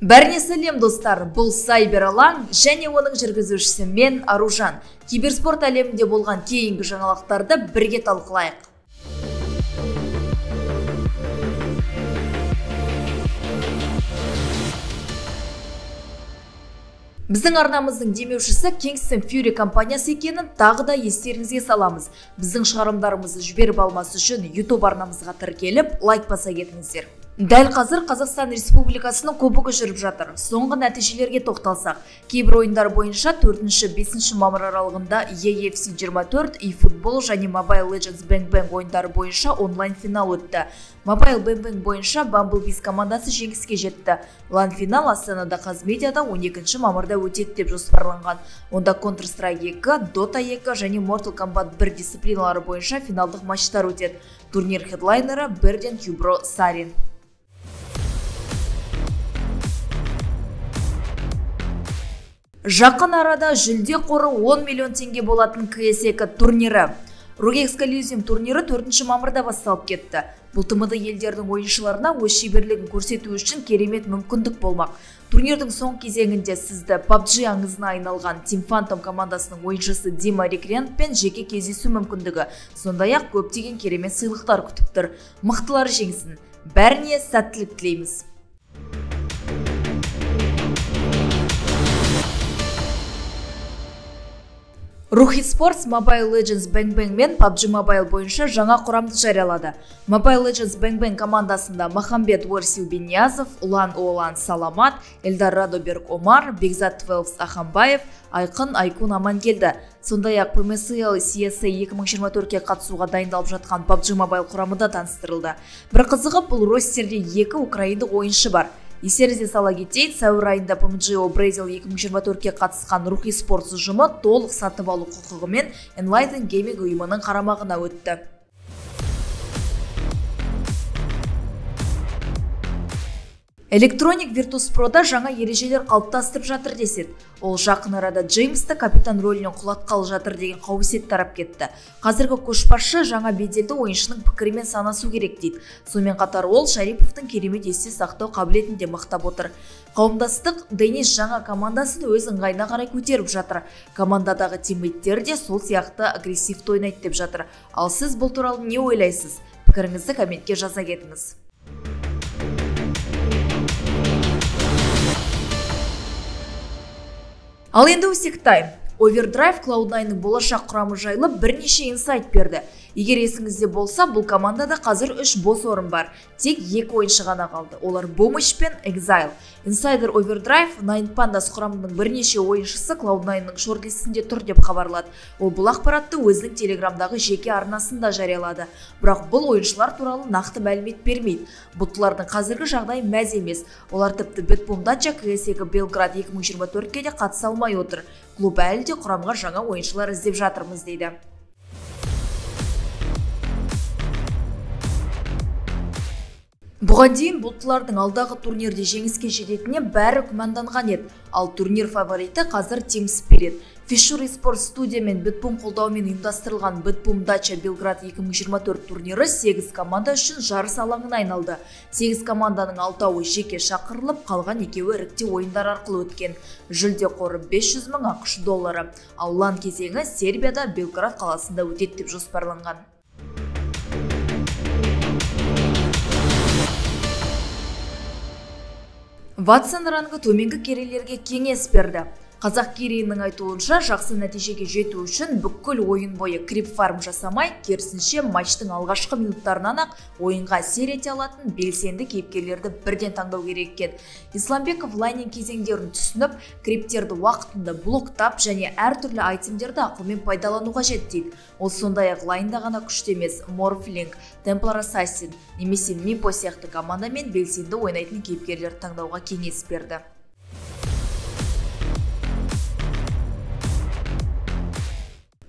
Бәріне сәлем, достар! Бұл Сайбер Алаң және оның жүргізушісі мен, Аружан. Киберспорт әлемінде болған кейінгі жаңалықтарды бірге талқылайық. Біздің арнамыздың демеушісі Kingston Fury компаниясы екенін тағы да естеріңізге саламыз. Біздің шығарылымдарымызды жіберіп алмас үшін YouTube арнамызға тіркеліп, лайк баса кетіңіздер. Дәл қазір Қазақстан Республикасының кубогы жүріп жатыр. Соңғы нәтижелерге тоқталсақ, кейбір ойындар бойынша 4-5 мамыр аралығында EFC 24, eFootball және Mobile Legends Bang Bang ойындары бойынша онлайн финал өтті. Mobile Bang Bang бойынша Bumblebees командасы жеңіске жетті. Лан финал Астанада Қазмедиада 12 мамырда өтеді деп жоспарланған. Онда Counter-Strike 2, Dota 2 және Mortal Kombat 1 дисциплиналары бойынша финалдық матчтар өтеді. Турнир хедлайнері Берден Хюбро Сарин. Жақын арада жүлде қоры 10 миллион теңге болатын CS2 турнирі. Rogex Coliseum турнирі 4 мамырда басталып кетті. Бұл ТМД елдердің ойыншыларына өз шеберлігін көрсету үшін керемет мүмкіндік болмақ. Турнирдің соңғы кезеңінде сізді PUBG аңызына айналған Team Phantom командасының ойыншысы Дима Рекрентпен жеке кездесу мүмкіндігі, сондай-ақ көптеген керемет сыйлықтар күтіп тұр. Мықтылар жеңсін. Бәріне сәттілік тілейміз. Рухи Sports Mobile Legends Bang Bang мен PUBG Mobile бойынша жаңа құрамды жариялады. Mobile Legends Bang Bang командасында Махамбет Орсилбиниязов, Ұлан Олан Саламат, Эльдар Радоберг Омар, Бекзат Твелвс Ахамбаев, Айқын Айкун Амангелді. Сондай-ақ PMSL CSA 2024-ке қатысуға дайындалып жатқан PUBG Mobile құрамы да таныстырылды. Бір қызығы, бұл ростерде екі украиндық ойыншы бар. Естеріңізге сала кетейін, сәуір айында PMGO Brazil 2024-ке қатысқан Рухи Спортс ұжымы толық сатып алу құқығымен Enlighten Gaming ұйымының қарамағына өтті. Electronic Virtus Pro'да жаңа ережелер қалыптастырып жатыр деседі. Ол жақын арада Джеймсті капитан рөлінен құлатқалы жатыр деген қауесет тарап кетті. Қазіргі көшбасшы жаңа беделді ойыншының пікірімен санасу керек дейді. Сонымен қатар ол Шариповтың керемет есте сақтау қабілетін де мақтап отыр. Қауымдастық Денис жаңа командасын өз ыңғайына қарай көтеріп жатыр. Командадағы тиммейттері де сол сияқты агрессивті ойнайды деп жатыр. Ал сіз бұл туралы не ойлайсыз? Пікіріңізді комментке жаза кетіңіз. Ал енді өсек тайм. Overdrive Cloud9-ның болашақ құрамы жайлы бірнеше инсайт берді. Егер есіңізде болса, бұл командада қазір 3 бос орын бар. Тек 2 ойыншы ғана қалды. Олар Бомыш пен Exile. Insider Overdrive Nine Pandas құрамының бірнеше ойыншысы Cloud9-ның шорт-листінде тұр деп хабарлады. Ол бұл ақпаратты өзінің Телеграмдағы жеке арнасында жариялады. Бірақ бұл ойыншылар туралы нақты мәлімет бермейді. Бұттылардың қазіргі жағдайы мәз емес. Олар тіпті BetBoom Dacia CS2 Белград 2024-ке де қатыса алмай отыр. Клуб әлі де құрамға жаңа ойыншылар іздеп жатырмыз дейді. Бұған дейін бұлттылардың алдағы турнирде жеңіске жететініне бәрі күмәнданған еді. Ал турнир фавориті қазір Team Spirit. Fissure Esports Studio мен BetBoom қолдауымен ұйымдастырылған BetBoom Dacia Белград 2024 турнирі 8 команда үшін жарыс алаңына айналды. 8 команданың 6-ауы жеке шақырылып, қалған екеуі іріктеу ойындар арқылы өткен. Жүлде қоры 500 мың ақш доллары. Ал лан кезеңі Сербияда Белград қаласында өтеді деп жоспарланған. Ватсон рангы төменгі керейлерге кеңес берді. Қазақ керейінің айтуынша, жақсы нәтижеге жету үшін бүкіл ойын бойы крип фарм жасамай, керісінше матчтың алғашқы минуттарынан-ақ ойынға әсер ете алатын белсенді кейіпкерлерді бірден таңдау керек екен. Исламбеков лайнинг кезеңдерін түсініп, криптерді уақытында блоктап және әртүрлі айтемдерді ақылмен пайдалану қажет дейді. Ол сондай-ақ лайнда ғана күшті емес, Morphling, Templar Assassin немесе Мипо сияқты командамен белсенді ойнайтын кейіпкерлерді таңдауға кеңес берді.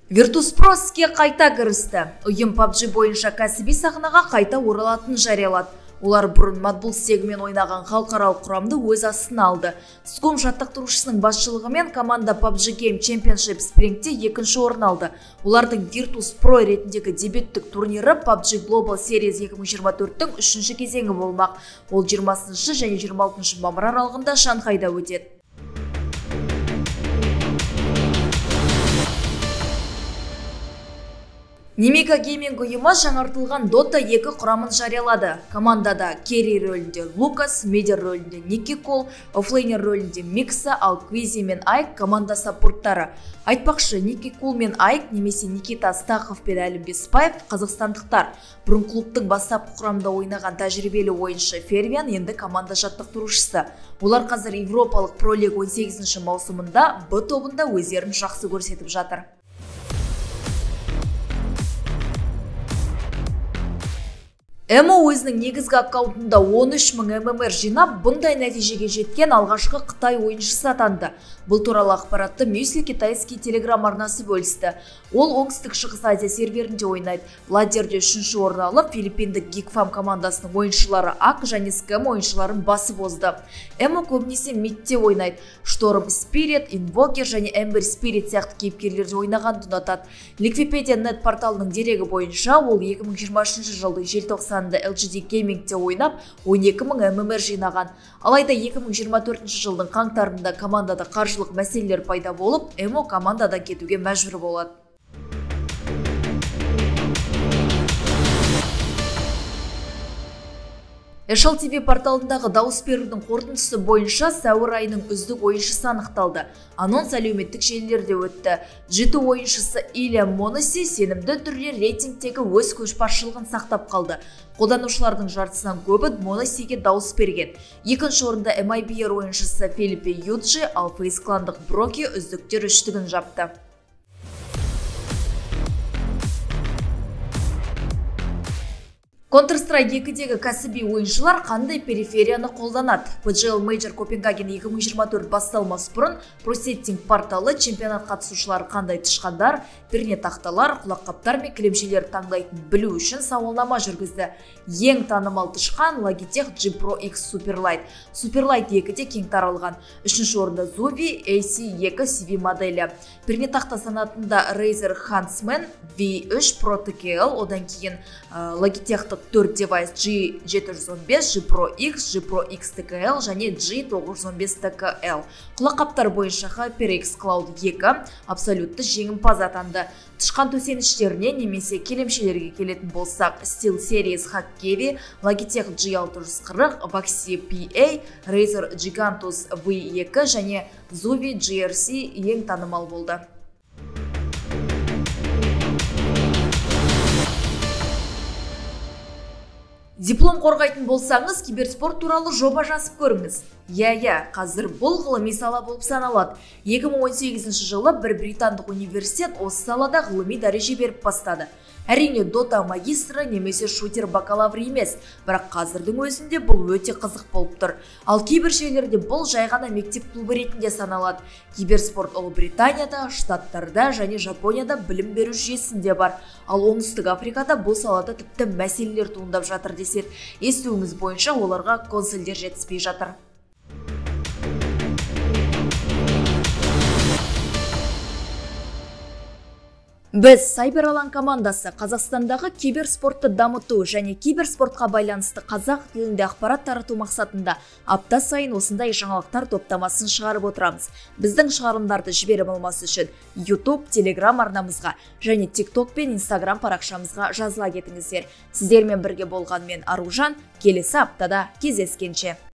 Virtus.pro іске қайта кірісті. Ұйым PUBG бойынша кәсіби сахнаға қайта оралатынын жариялады. Олар бұрын Mad Bulls тегімен ойнаған халықаралық құрамды өз астына алды. Скум жаттықтырушысының басшылығымен команда PUBG Game Championship Spring'те екінші орын алды. Олардың Virtus Pro ретіндегі дебюттік турнирі PUBG Global Series 2024-тің үшінші кезеңі болмақ. Ол 20 және 26 мамыр аралығында Шанхайда өтеді. Немика Гейминг ұйымы жаңартылған Dota 2 құрамын жариялады. Командада керри рөлінде Лукас, мидер рөлінде Ники Кол, оффлейнер рөлінде Микса, ал Квизи мен Айк команда саппорттары. Айтпақшы, Ники Кол мен Айк немесе Никита Астахов пен Әлім Беспаев қазақстандықтар. Бұрын клубтың бастапқы құрамында ойнаған тәжірибелі ойыншы Фервиан енді команда жаттықтырушысы. Олар қазір Европалық Pro League 18 маусымында Б тобында өздерін жақсы көрсетіп жатыр. Эмо өзінің негізгі аккаунтында 13 мың ММР жинап, бұндай нәтижеге жеткен алғашқы Қытай ойыншысы атанды. Бұл туралы ақпаратты Мюсли китайский телеграм арнасы бөлісті. Ол оңтүстік Шығыс Азия серверінде ойнайды. Ладерде үшінші орын алып, филиппиндік Geek Fam командасының ойыншылары Ак және Скэм ойыншыларын басып озды. Эмо көбінесе мидте ойнайды. Шторм Спирит, Инвокер және Эмбер Спирит сияқты кейіпкерлерде ойнағанды ұнатады. Liquipedia.net порталының дерегі бойынша ол 2023 жылдың желтоқсан LGD Gaming'те ойнап 12 мың ММР жинаған. Алайда 2024 жылдың қаңтарында командада қаржылық мәселелер пайда болып, Эмо командадан кетуге мәжбүр болады. HLTV порталындағы дауыс берудің қорытындысы бойынша сәуір айының үздік ойыншысы анықталды. Анонс әлеуметтік желілерде өтті. G2 ойыншысы Илья Моноси сенімді түрде рейтингтегі өз көшбасшылығын сақтап қалды. Қолданушылардың жартысынан көбі Моносиге дауыс берген. Екінші орында MIBR ойыншысы Филиппе Юджи, ал FaZe кландық Броки үздіктер үштігін жапты. Counter-Strike 2-дегі кәсіби ойыншылар қандай периферияны қолданады? PGL Major Copenhagen 2024 басталмас бұрын ProSetting порталы чемпионат қатысушылары қандай тышқандар, пернетақталар, құлаққаптар мен кілемшелер таңдайтынын білу үшін сауалнама жүргізді. Ең танымал тышқан Logitech G Pro X Superlight. Superlight 2-де кең таралған. Үшінші орында Zowie AC2 CV моделі. Пернетақта санатында Razer Huntsman V3 Pro TKL, одан кейін Logitech 4 девайс G715, G Pro X, G Pro X TKL және G915 TKL. Құлаққаптар бойынша HyperX Cloud 2 абсолютті жеңімпаз атанды. Тышқан төсеніштеріне немесе келемшелерге келетін болсақ, SteelSeries Hack-Kevi, Logitech G640, Vaxee PA, Razer Gigantus V2 және Zowie GRC ең танымал болды. Диплом қорғайтын болсаңыз, киберспорт туралы жоба жазып көріңіз. Иә, қазір бұл ғылыми сала болып саналады. 2018 жылы бір британдық университет осы салада ғылыми дәреже беріп бастады. Әрине, Дота магистрі немесе шутер бакалавры емес, бірақ қазірдің өзінде бұл өте қызық болып тұр. Ал кейбір жерлерде бұл жай ғана мектеп клубы ретінде саналады. Киберспорт Ұлыбританияда, Штаттарда және Жапонияда білім беру жүйесінде бар. Ал Оңтүстік Африкада бұл салада тіпті мәселелер туындап жатыр деседі. Естуіміз бойынша оларға консольдер жетіспей жатыр. Біз Сайбер Алаң командасы Қазақстандағы киберспортты дамыту және киберспортқа байланысты қазақ тілінде ақпарат тарату мақсатында апта сайын осындай жаңалықтар топтамасын шығарып отырамыз. Біздің шығарылымдарды жіберіп алмас үшін YouTube, Telegram арнамызға және TikTok пен Instagram парақшамызға жазыла кетіңіздер. Сіздермен бірге болған мен Аружан, келесі аптада кездескенше.